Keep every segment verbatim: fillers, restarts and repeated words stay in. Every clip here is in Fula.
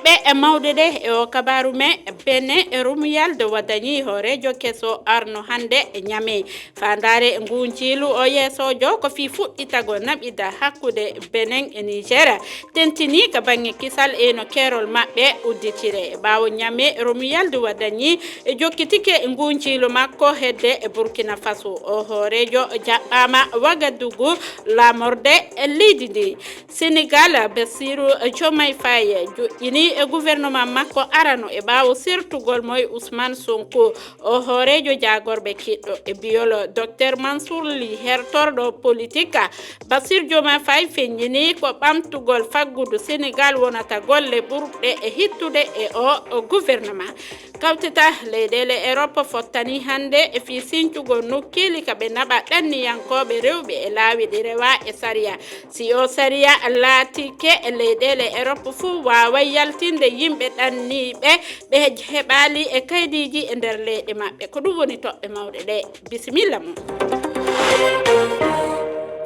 Ɓe e mawɗe ɗe e o kabaaru me, Benin e Romuald Wadagni, hooreejo keso arno hannde e Niamey. Faandaare ngu njiilu o yeesoojo ko fii fuɗɗitagol naɓida hakkunde Benin e Niger, tentinii ka baŋŋe kisal e no keerol maɓɓe udditire. Ɓaawo Niamey, Romuald Wadagni e jokkitike ngu njiilu makko hedde e Burkina Faso. O hooreejo jaɓɓaama Wagadugu, laamorde e leydi ndi. Senegal, Bassirou Diomaye Faye joƴƴini e gouvernement makko arano e ɓaawo sertugol mo e Ousmane Sonko, o hooreejo jaagorɓe kiɗɗo e biyol Docteur Mansour Ly, hertorɗo politique. Bassirou Diomaye Faye feññini ko ɓamtugol faggudu Senegal wonata golle ɓurɗe e hittude e o gouvernement. Kawtita leyɗeele Erop fottani hannde e fii sincugol nokkeeli ka ɓe naɓa ɗanniyankooɓe rewɓe e laawi ɗi rewaa e sariya. Si o sariya laatike, leyɗeele Erop fuu waaway yaltinde yimɓe ɗanniiɓe ɓe heɓaali e kaydiiji e nder leyɗe maɓɓe. Ko ɗum woni toɓɓe mawɗe ɗe. Bisimilla mon.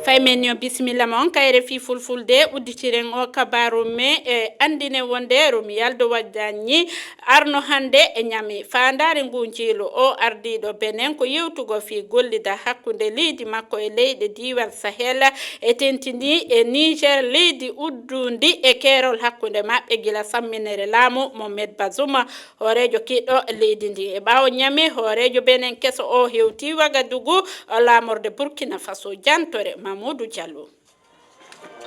Fay men yo bisimilla mon kayre fii fulfulde udditiren o kabaaru me e anndine wonde Romuald Wadagni arno hannde e Niamey. Faandaare ngu njiilu o ardiiɗo Benin ko yewtugol fii gollida hakkunde leydi makko e leyɗe diiwal Sahel e tentini e Niger, leydi uddundi e keerol hakkunde maɓɓe gila samminere laamu Mohamed Bazoum, hooreejo kiɗɗo leydi ndi. E ɓaawo Niamey, hooreejo Benin keso o hewti Wagadugu, laamorde Burkina Faso. Jantore Mamoudou Diallo.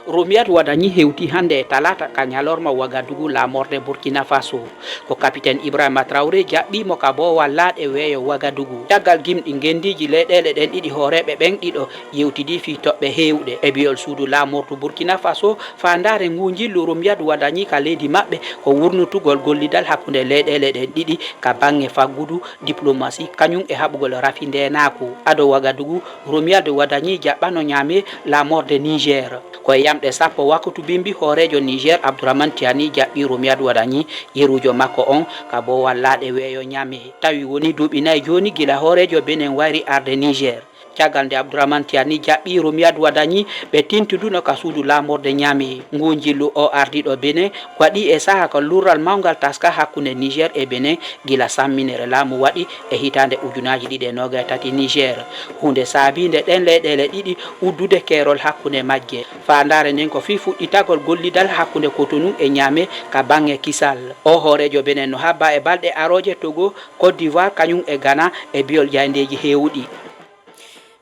Romuald Wadagni hewti hannde e talaata ka ñalorma Wagadugu, laamorde Burkina Faso. Ko kapiten Ibrahima Traoré jaɓɓii mo ka boowal laaɗe weeyo Wagadugu. Caggal gimɗi ngenndiiji leyɗeele ɗen ɗiɗi, hooreeɓe ɓen ɗiɗo yewtidii fii toɓɓe heewɗe. E biyol suudu laamordu Burkina Faso, faandaare ngu njillu Romuald Wadagni ka leydi maɓɓe ko wurnutugol gollidal hakkunde leyɗeele ɗen ɗiɗi ka baŋŋe faggudu, diplomasi, kañum e haɓugol rafi ndeenaaku. Ado Wagadugu, Romuald Wadagni jaɓɓano Niamey, laamorde Niger. Ko e yamɗe sappo waktu bimbi, hooreejo Niger Abdourahmane Tiani jaɓɓii Romuald Wadagni, yeruujo makko on, ka boowal laaɗe weeyo Niamey. Tawi woni duuɓi nayi jooni gila hooreejo Benin wayri arde Niger. Caggal nde Abdourahmane Tiani jaɓɓii Romuald Wadagni, ɓe tintuduno ka suudu laamorde Niamey. Ngu njillu o ardiiɗo Benin waɗi e saha ka lurral mawngal taska hakkunde Niger e Benin gila samminere laamu waɗi e hitaande ujunaaji ɗiɗi e noogay e tati Niger. Huunde saabiinde ɗen leyɗeele ɗiɗi uddude keerol hakkunde majje. Faandaare nden ko fii fuɗɗitagol gollidal hakkunde Cotonou e Niamey ka baŋŋe kisal. O hooreejo Benin no habba e balɗe arooje Togo, Côte d'Ivoire, kañum e Ghana e biyol jaayndeeji heewuɗi.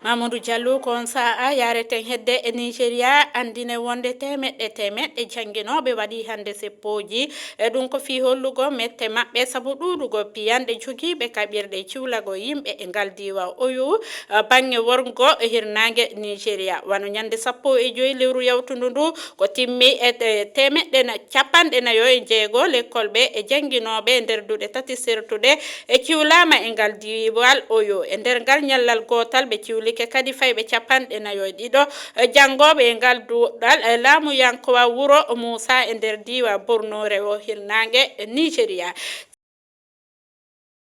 Mamadou Diallo, ko on sa'a yareten hedde e Nigeria, anndine wonde teemeɗɗe teemeɗɗe jannginooɓe waɗi hannde seppooji. E ɗum ko fii hollugo mette maɓɓe sabu ɗuuɗugol piyanɗe jogiiɓe kaɓirɗe ciwlagol yimɓe e ngal diiwal Oyo, eh, baŋŋe worgo e hirnaange Nigeria. Wano ñannde sappo e joy lewru yawtundu ndu, ko timmi e te-, teemeɗɗe na-, capanɗe nayo e jeego lekkolɓe e jannginooɓe e nder duɗe tati sertuɗe e ciwlaama e ngal diiwal Oyo. E nder ngal ñallal gootal, ɓe ciwlike kadi fayɓe capanɗe nayo e ɗiɗo, eh, janngooɓe e ngal duɗal, eh, laamuyankowa wuro Muusa e nder diiwal Borno rewo hirnaange Nigeria.